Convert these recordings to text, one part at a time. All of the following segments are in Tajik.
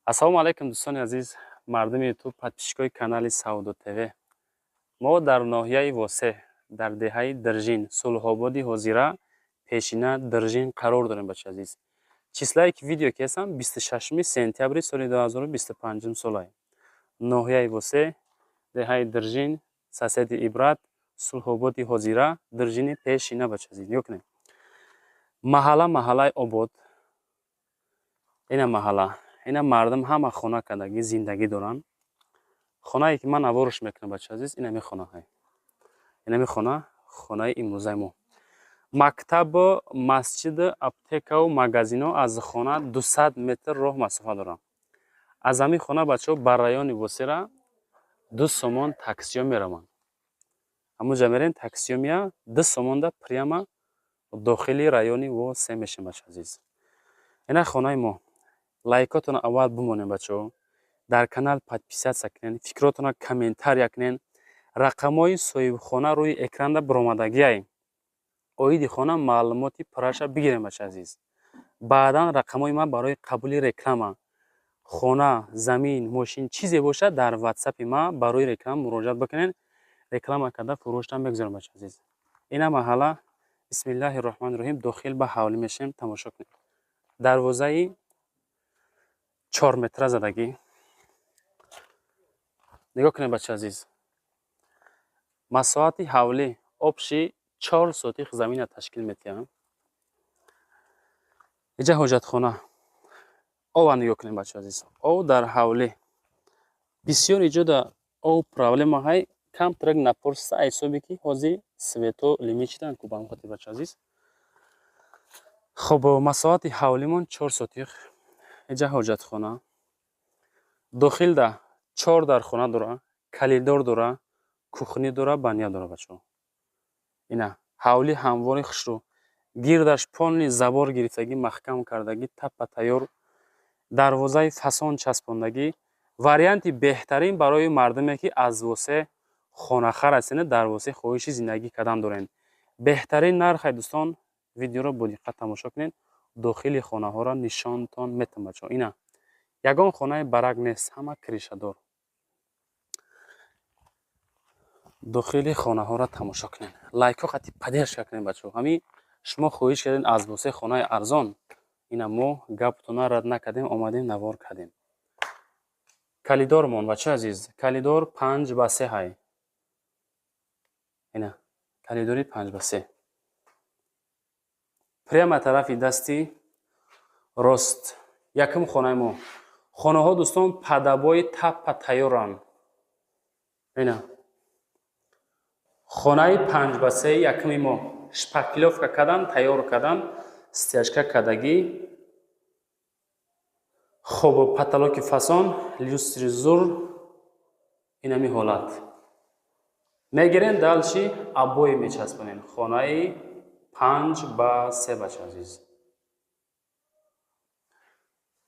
Ассалому алайкум, дӯстони азиз, мардуми Ютуб, подписчикои канали Савдо ТВ. Мо дар ноҳияи Восеҳ, дар деҳаи Диржин, Сулҳободи ҳозира, пешина Диржин қарор дорем, бачаи азиз. Числае ки видео кесам, 26 сентябри соли 2025 солае. Ноҳияи Восеҳ, деҳаи Диржин, соседи Ибрат, Сулҳободи ҳозира, Диржини пешина, бачаи азиз. Нигоҳ кунед. Маҳалла маҳаллаи обод. Ина маҳалла. Ина мардум ҳама хона кардагӣ зиндагӣ доранд. Хонае ки ман наворш мекунам, бачаи азиз, инами хонаҳай. Инами хона, хонаи имрӯзаи мо. Мактабу масҷиду аптекаву магазино аз хона 200 метр роҳ масофа доранд. Аз ҳамин хона, бачаҳо, ба райони Восера 2 сомон таксиё мераванд. Ҳамунҷа мерем, таксиё мея, 2 сомонда прямо дохили райони Восе мешем, бачаи азиз. Ина хонаи мо. Лайкотонро аввал бимонем, бачаҳо. Дар канал подписаться кунед, фикротонро комментария кунед. Рақамҳои соҳибхона рӯи экранда баромадагиай. Оиди хона маълумоти пурраша бигирем, бачаи азиз. Баъдан рақамҳои ман барои қабули реклама. Хона, замин, мошин, чизе бошад, дар ватсапи ман барои реклама муроҷиат бикунед. Реклама карда фурӯштам мегузорам, бачаи азиз. Ина маҳалла, бисмиллаҳи роҳмани роҳим, дохил ба ҳавлӣ мешавем, тамошо кунед. Дарвозаи 4 метра задагӣ. Нигоҳ кунед, бачаи азиз. Масоҳати ҳавлӣ общий 4 сотих замина ташкил метиҳад. Иҷа ҳоҷатхона. Ова нигоҳ кунед, бачаи азиз. Ов дар ҳавлӣ. Бисёр иҷода ов проблема ҳай, камтарак напурса ҳисобе ки ҳозир свето лимит шидан ку, ба ҳам хотир, бачаи азиз. Хоб, масоҳати ҳавлимон 4 сотих. Иҷа ҳоҷатхона. Дохилда 4 дархона дора, калидор дора, кухни дора, баня дора, бачаҳо. Ина ҳавли ҳамвори хушрӯ. Гирдаш полный забор гирифтагӣ, маҳкам кардагӣ, таппа тайёр. Дарвозаи фасон часпондагӣ. Варианти беҳтарин барои мардуме ки аз Восе хонахар ҳастед, дар Восе хоҳиши зиндагӣ кардан доред. Беҳтарин нархе, дӯстон, видеоро бо диққат тамошо кунед. Дохили хонаҳоро нишонтон метам, бачаҳо. Ина ягон хонаи барак нест, ҳама крышадор. Дохили хонаҳоро тамошо кунед. Лайкҳо қати поддержка кунед, бачаҳо. Ҳамин шумо хоҳиш кардед аз Восе хонаи арзон. Ина мо гаптона рад накардем, омадем, навор кардем. Калидормон, бачаи азиз, калидор 5 ба 3 ҳай. Ина калидори 5 ба 3. Прямо тарафи дасти рост. Якум хонаи мо. Хонаҳо, дӯстон, падабои таппа тайёранд. Ина хонаи 5 ба 3 якуми мо. Шпаклёвка кардан, тайёр кардан, стяжка кардагӣ. Хоб, потолоки фасон, люстри зур, инами ҳолат. Мегирем, дальше обои мечаспонем. Хонаи 5 ба 3, бачаи азиз.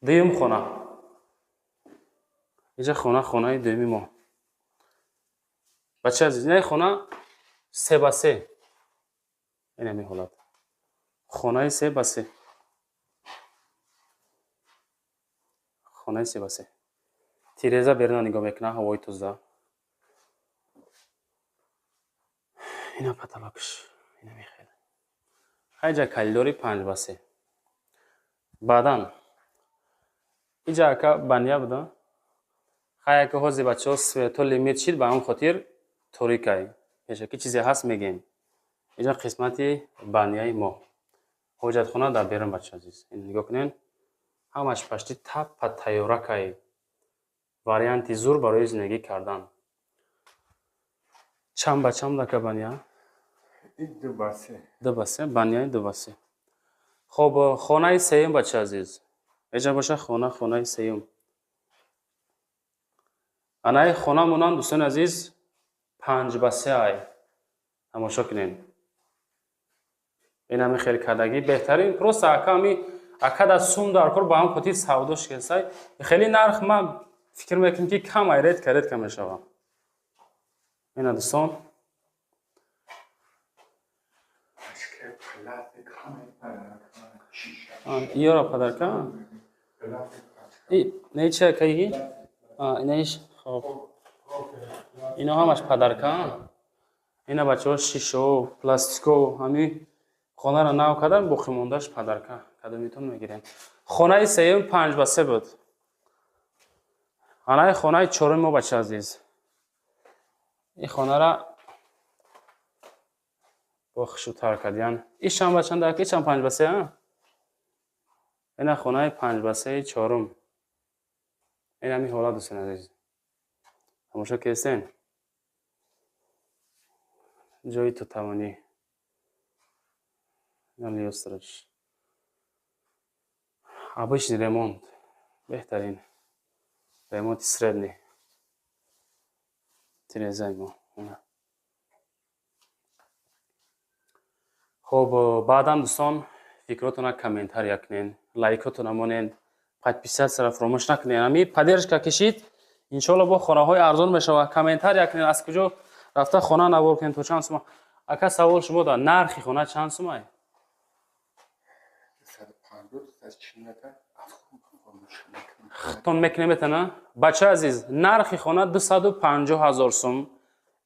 Дуюм хона. Иҷа хона, хонаи дуюми мо. Бачаи азиз, инаи хона 3 ба 3. Инами ҳолат. Хонаи 3 ба 3. Хонаи 3 ба 3. Тиреза беруна нигоҳ мекунад, ҳавои тоза. Ина потолокш. Ина мехел. Ҳайҷа калидори 5 ба 3. Баъдан иҷа ака баня буда. Хай ака ҳозир, бачаҳо, свето лимит шид, ба ҳамон хотир торикай. Пешакӣ чизе ҳаст мегем. Иҷа қисмати баняи мо. Ҳоҷатхона дар берун, бачаи азиз. Ин нигоҳ кунед. Ҳамаш пашти таппа тайёракай. Варианти зур барои зиндагӣ кардан. Чанд ба чанд ака баня? 2 ба 3. 2 ба 3, баняи 2 ба 3. Хоб, хонаи сеюм, бачаи азиз. Иҷа боша хона, хонаи сеюм. Анаи хона монанд, дӯстони азиз, 5 ба 3 ай. Тамошо кунед. Инами хел кардагӣ беҳтарин. Просто ака ами ака дар сум дар кор, ба ҳам хотир савдо шикастай. Хеле нарх ман фикр мекунам ки кам ай, редко редко мешава. Ина дӯстон, Пластик, Иёра подарка? Не чи акаи? Инаиш, хоб, ино ҳамаш подарка. Ина, бачаҳо, шишо, пластико, ҳами хонаро нав кардан, боқимондааш подарка. Кадомитон мегирем? Хонаи сеюм 5 ба 3 буд. Анаи хонаи чорум мо, бача азиз, ин хонара бо хушрӯтар кардиян. Ишам ба чанд ака? Ишам 5 ба 3. Ина хонаи 5 ба 3-и чорум. Ин ҳамин ҳолат, дӯстони азиз, тамошо кардистен. Ҷои тутавонӣ, люстраш, обычный ремонт, беҳтарин ремонти средний тирезаи мо. Хоб, баъдан, дӯстон, фикротона комментария кунен, лайкотона монен, подписаться ро фаромӯш накунен. Ами поддержка кишид, иншоалло, бо хонаҳои арзон мешавад. Комментария кунен, аз куҷо рафта хона навор кунем, то чанд сума. Ака, савол шумо да: нархи хона чанд сумай? Худтон мекунем, метана. Бача азиз, нархи хона 250 000 сум,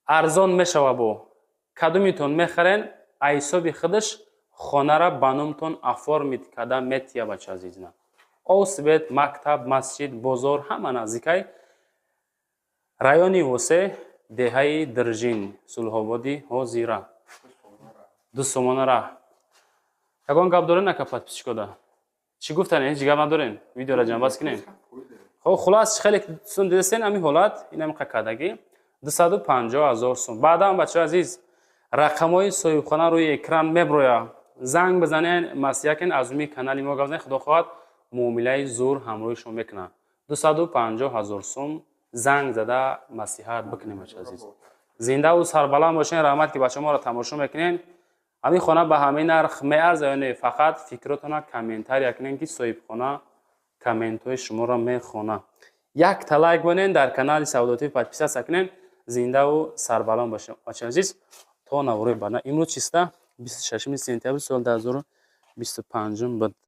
арзон мешава. Бо кадомитон мехарен, ҳисоби худаш хонара ба номтон оформить карда метия. Бача азиз, на освет, мактаб, масҷид, бозор ҳама наздикай. Райони Восе, деҳаи Диржин, Сулҳободи ҳозира, 2 сомона раҳ. Ягон гап дорен, ака, подписчик ода? Чӣ гуфтан? Ҳеҷ гап надорен? Видеора ҷамъбаст кунем. Хоб, хулас, хеле сум дидастен, ҳамин ҳолат, ин ҳамин қакадагӣ, 250 000 сум. Баъдан, бачаҳои азиз, рақамҳои соҳибхона рӯи экран меброя, занг бизанен, маслиҳат кунен, аз рӯи канали мо гап занен. Худо хоҳад, муомилаи зур ҳамроҳи шумо мекунад. 250 000 сум, занг зада маслиҳат бикунем. Бачаҳои азиз, зиндаву сарбаланд бошен. Раҳмат, ки бача моро тамошо мекунен. Ҳамин хона ба ҳамин нарх меарза ё не? Фақат фикротона комментария кунен, ки соҳибхона комментҳои шуморо мехона. Якта лайк монен, дар канали Савдотӣ подписаться кунен. Зиндаву сарбаланд бошем, бачаи азиз, то наворои баъд. Имрӯз чиста 26 сентябри соли 2025 буд.